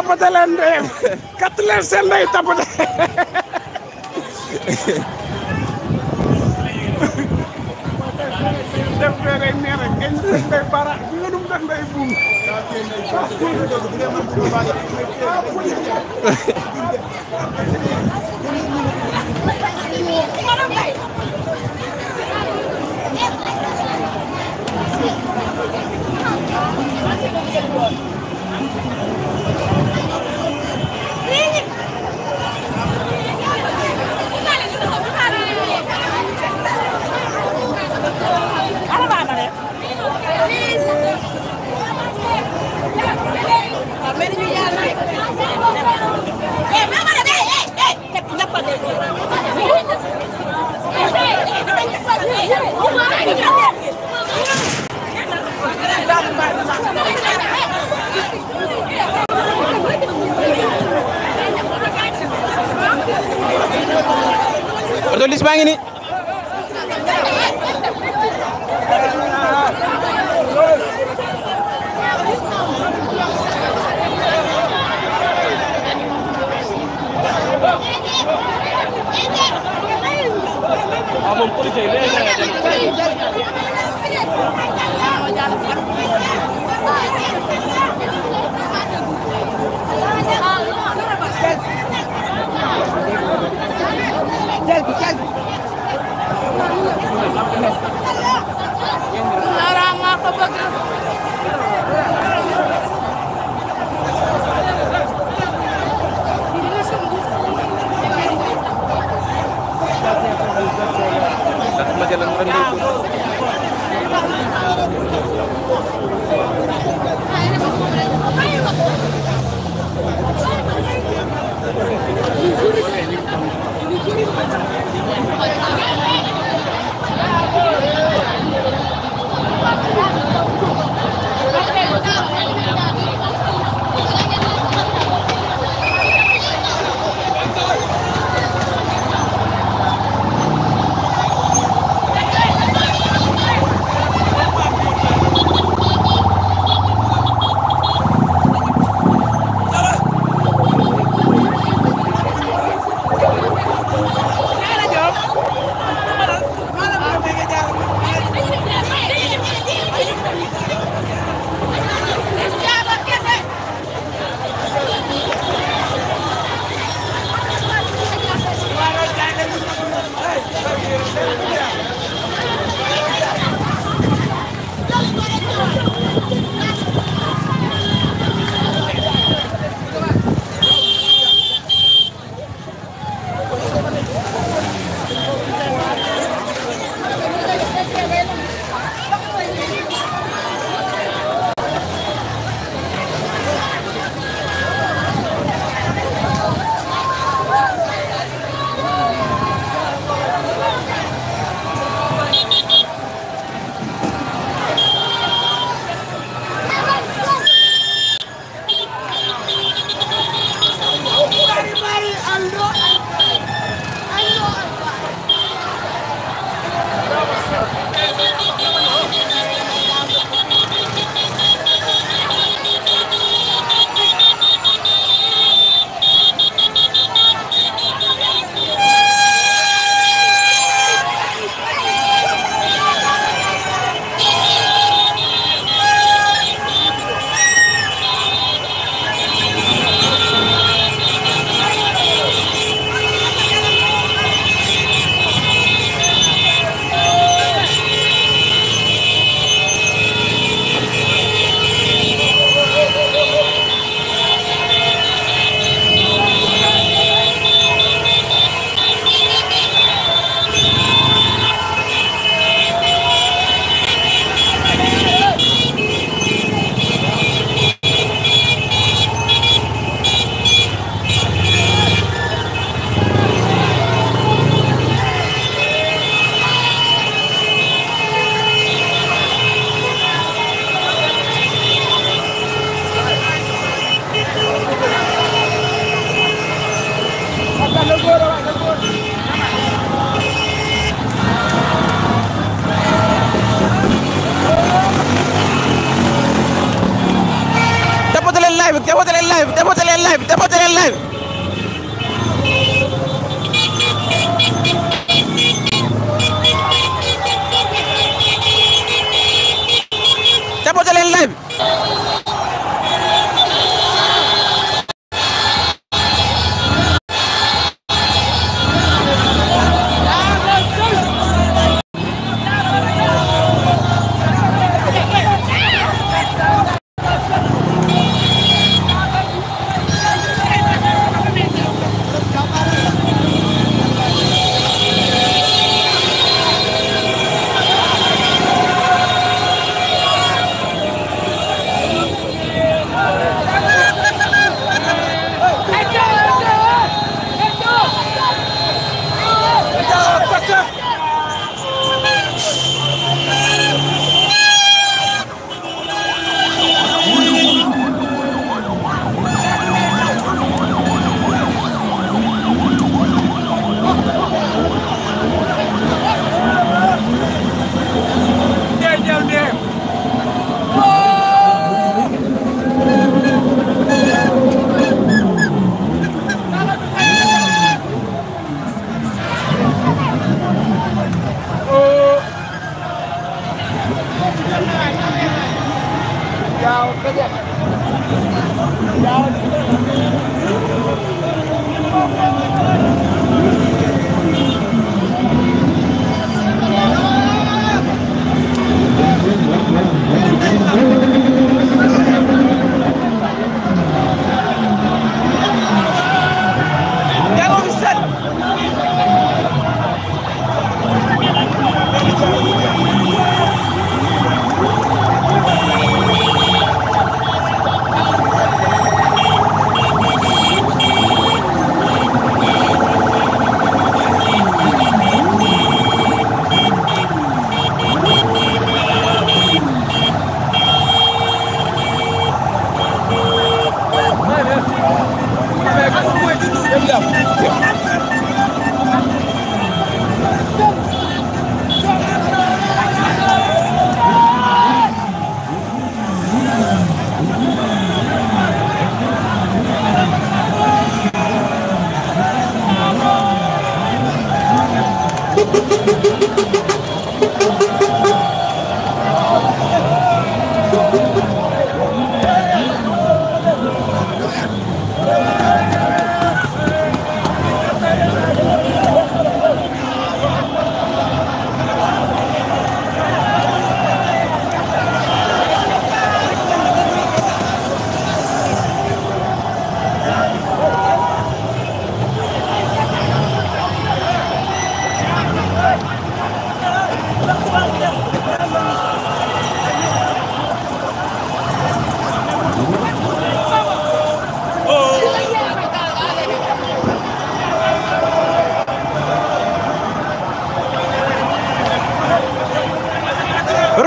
Speaker 3: tapate leen ndeyam kat leen seen ndey tapate def fee rek nee rek ngeen def ndey bara bi nga dum def ndey buum
Speaker 1: Oto lis baa ngi ni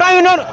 Speaker 1: Rayu noonu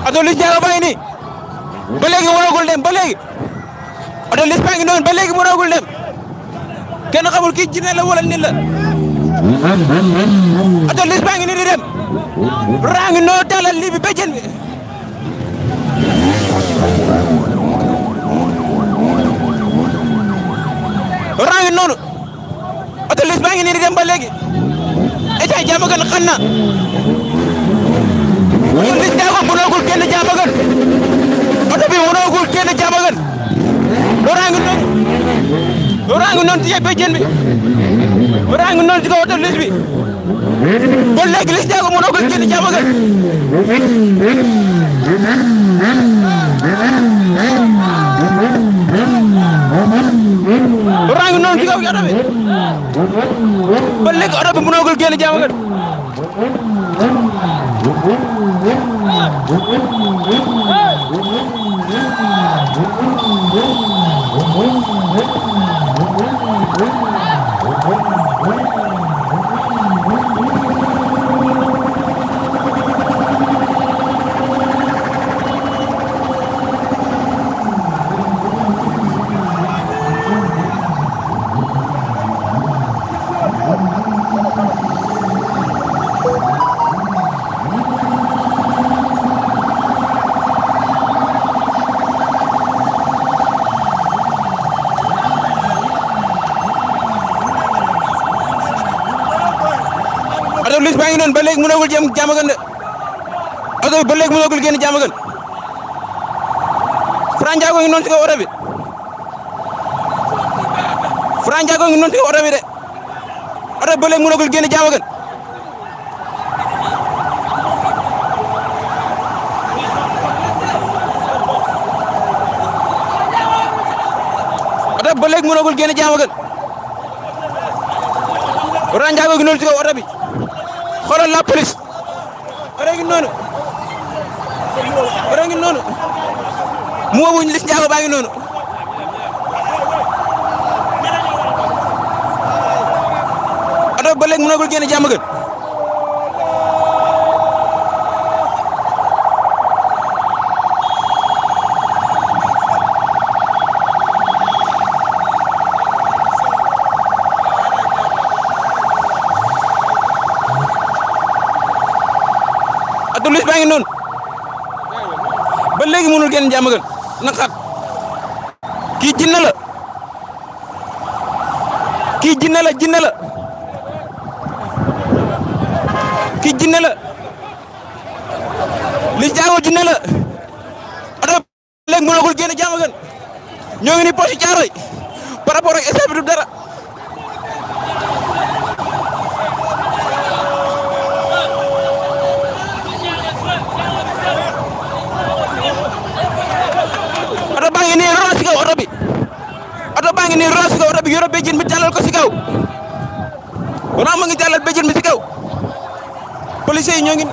Speaker 1: Oto Liss Ndiago baa ngi nii ba léegi mënagul dem ba léegi Oto Liss baa ngi noonu ba léegi mënagul dem kenn xamul kii jinne la wala nit la Oto Liss baa ngi nii di dem raa ngi noonu dalal lii bi béjjën bi raa ngi noonu Oto Liss baa ngi nii di dem ba léegi état jàmm gën xam na Oto Liss Ndiago mënagul kenn Diamaguène oto bi mënagul kenn Diamaguène loraa ngi noonu ci béjjën bi loraa ngi noonu ci kaw Oto Liss bi ba léegi Liss Ndiago mënagul kenn Diamaguène loraa ngi noonu ci kaw oto bi ba léegi oto bi mënagul kenn Diamaguène baa ngi noonu ba léegi mënagul jëm Diamaguène de oto bi ba léegi mënagul génn Diamaguène Franc Ndiago ngi noonu ci kaw oto bi Franc Ndiago ngi noonu ci kaw oto bi de oto bi ba léegi mënagul génn Diamaguène oto bi ba léegi mënagul génn Diamaguène Franc Ndiago ngi noonu ci kaw oto bi xoolal la police oto ngi noonu oto ngi noonu mu wóobuñ Liss Ndiago baa ngi noonu oto ba léegi mënagul génn Diamaguène oto Liss baa ngi noonu ba léegi mënul génn Diamaguène naqat kii jinne la kii jinne la jinne la kii jinne la Liss Ndiago jinne la oto léegi mënagul génn Diamaguène ñoo ngi ni poche Thiaroye par rapport ak stade bi du dara oto baa ngi nii ron si kaw oto bi oto baa ngi nii ron si kaw oto bi yoro béjjën bi jàllal ko si kaw ron ma ngi jàllal béjjën bi si kaw policiers yi ñoo ngi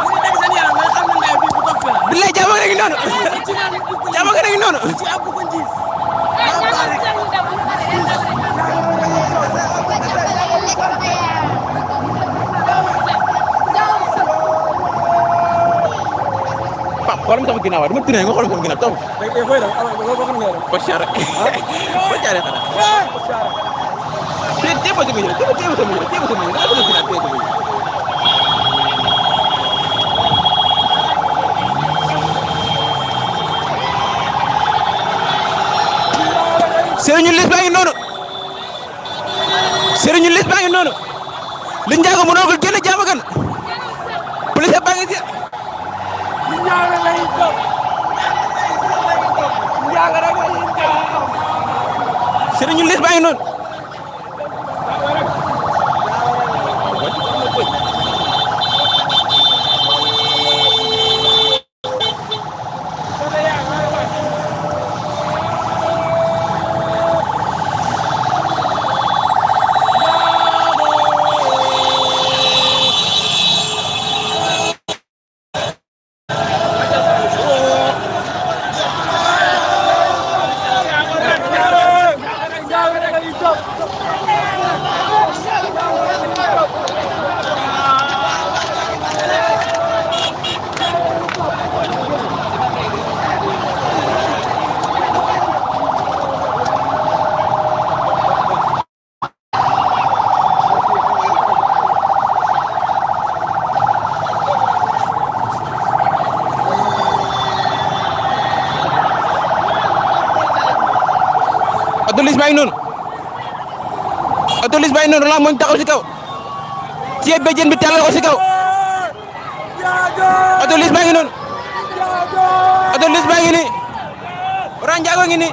Speaker 1: billaay billaay Diamaguène ngi noonu Diamaguène ngi noonu Pape xoolal ma sama ginnaaw dama tourné nga xoolal ma sama ginnaaw taw Poche Thiaroye Poche Thiaroye xanaa téye ma sama ñëw téye ma sama ñëw téye ma sama ñëw sama ginnaaw téye sama ñëw Serigne Liss baa ngi noonu Serigne Liss baa ngi noonu Liss Ndiago mënagul génn Diamaguène police baa ngi ci Serigne Liss baa ngi noonu oto Liss baa ngi noonu oto Liss baa ngi noonu la mooñ taxaw si kaw ci béjjën bi tàllal ko si kaw oto Liss baa ngi noonu oto Liss baa ngi nii Franc Ndiago ngi nii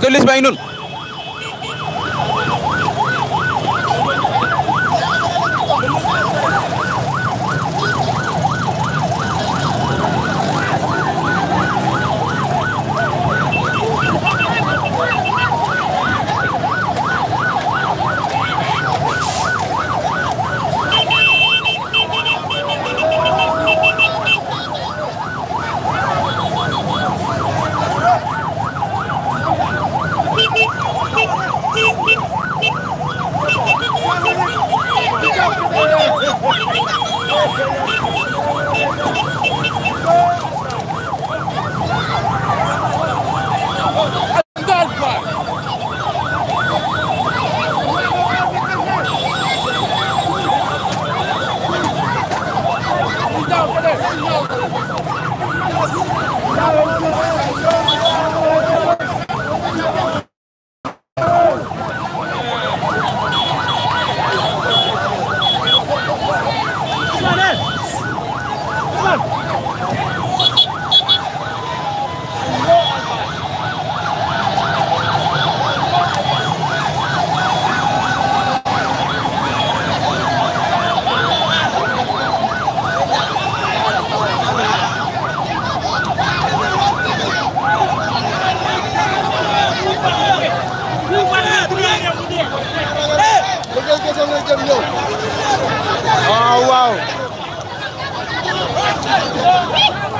Speaker 1: oto lis baa ngi noonu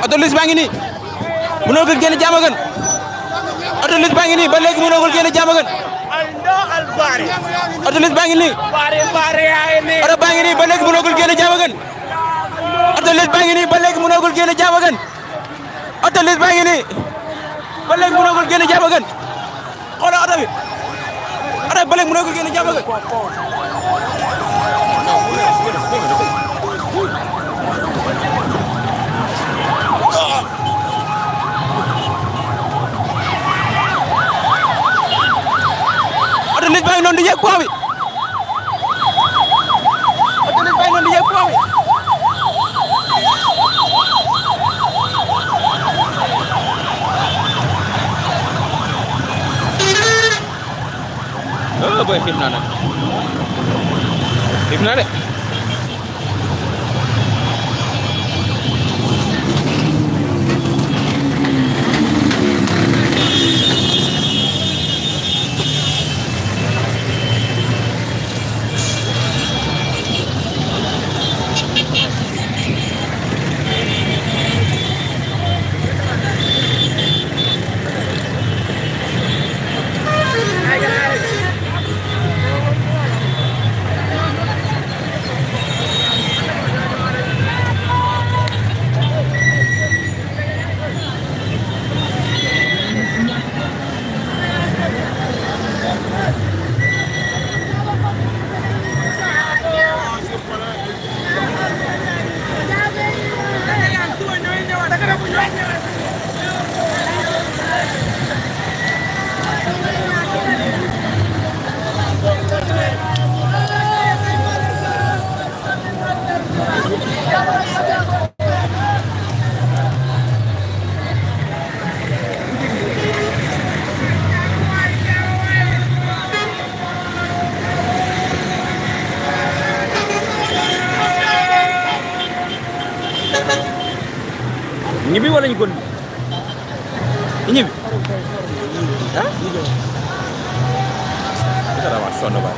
Speaker 1: oto lis baa ngi nii mënagul génn Diamaguène oto lis baa ngi nii ba léegi mënagul génn Diamaguène oto lis baa ngi nii oto baa ngi nii ba léegi mënagul génn Diamaguène oto lis baa ngi nii ba léegi mënagul génn Diamaguène oto lis baa ngi nii ba léegi mënagul génn Diamaguène xoolal oto bi ba léegi mënagul génn Diamaguène oto lis baa ngi noonu di yegg poids bi oto lis baa ngi noonu di yegg poids bi oh boy xiif naa nag xiif naa de ñibbi wala ñu kon ñibbi ah dara wa sonn ba